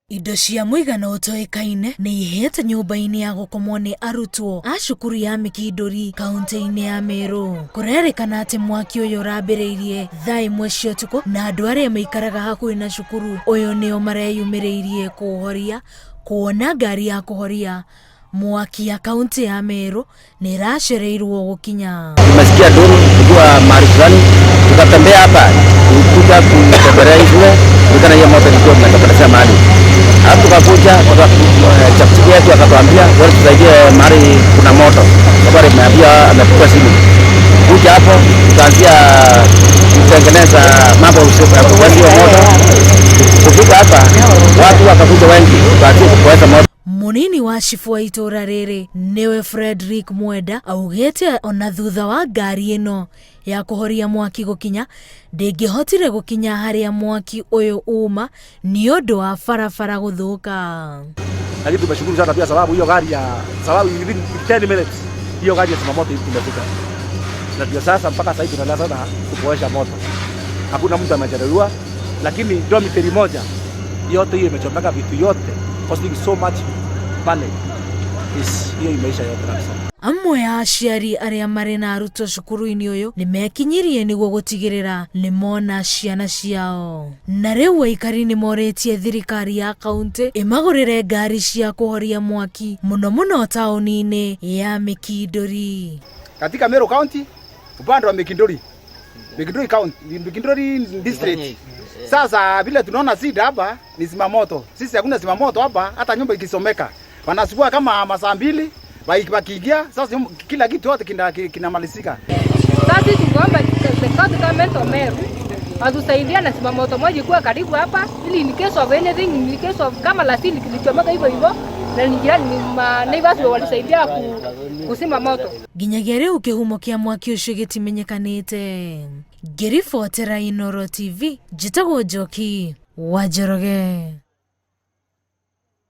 Indo cia mũigana ũtoĩkaine nĩ ihĩte nyũmba-inĩ ya gũkomwo nĩ arutwo a cukuru ya Mikindũri kaunti-inĩ ya Meru. Kũrerĩkana atĩ mwaki ũyũ ũrambĩrĩirie thaa 1 cia ũtukũ na andũ arĩa maikaraga hakuhĩ na cukuru ũyũ nĩo mareyumĩrĩirie kũũhoria kuona ngari ya kũhoria mwaki ya kaunti ya Meru nĩ ĩracereirwo gũkinya. Tumesikia nduru tukiwa mahali fulani, tukatembea hapa kuja kutembelea hii shule, kulingana hiyo moto ilikuwa imetokelezea mahali. Alafu tukakuja chifu yetu akatuambia wewe tusaidie mahali kuna moto, sababu ameambia amepigwa simu. Kuja hapo tukaanzia kutengeneza mambo usiku ya kuwasha moto. Kufika hapa watu wakakuja wengi, tukaanzia kuwasha moto. Munini wa cibu wa itũra rĩrĩ nĩwe Frederick Mwenda augĩte ona thutha wa ngari ĩno ya kũhoria mwaki gũkinya ndĩngĩhotire gũkinya harĩa mwaki ũyũ uma nĩ ũndũ wa barabara gũthũka. Lakini tumeshukuru sana pia sababu hiyo gari ya sababu within 10 minutes hiyo gari ya zimamoto imefika, na ndio sasa mpaka sasa tunaendelea sana kupoesha moto, hakuna mtu amejeruhiwa, lakini dormitory moja yote hiyo imechomeka, vitu yote costing so much money is hiyo imeisha yote kabisa. Amwe a aciari arĩa marĩ na arutwo cukuru-inĩ ũyũ nĩ mekinyirie nĩguo gũtigĩrĩra nĩ mona ciana ciao. Na rĩu aikari nĩ morĩtie thirikari ya kaunti ĩmagũrĩre ngari cia kũhoria mwaki mũno mũno taũni-inĩ ya Mikindũri. Katika Meru County upande wa Mikinduri, Mikinduri County, Mikinduri District. Sasa vile tunaona shida hapa ni zimamoto. Sisi hakuna zimamoto hapa, hata nyumba ikisomeka wanachukua kama masaa 2 wakiingia, sasa kila kitu yote kinamalizika. Sasa tunaomba the county government of Meru watusaidia na zimamoto moja kuwa karibu hapa, ili in case of anything, in case of kama lasili kilichomeka hivyo hivyo, na ni jirani ni ma neighbors walisaidia kuzima moto. Nginyagia rĩu kĩhumo kĩa mwaki ũcio gĩtimenyekanĩte. Ngĩribotera Inooro TV, njĩtagwo Njoki wa Njoroge.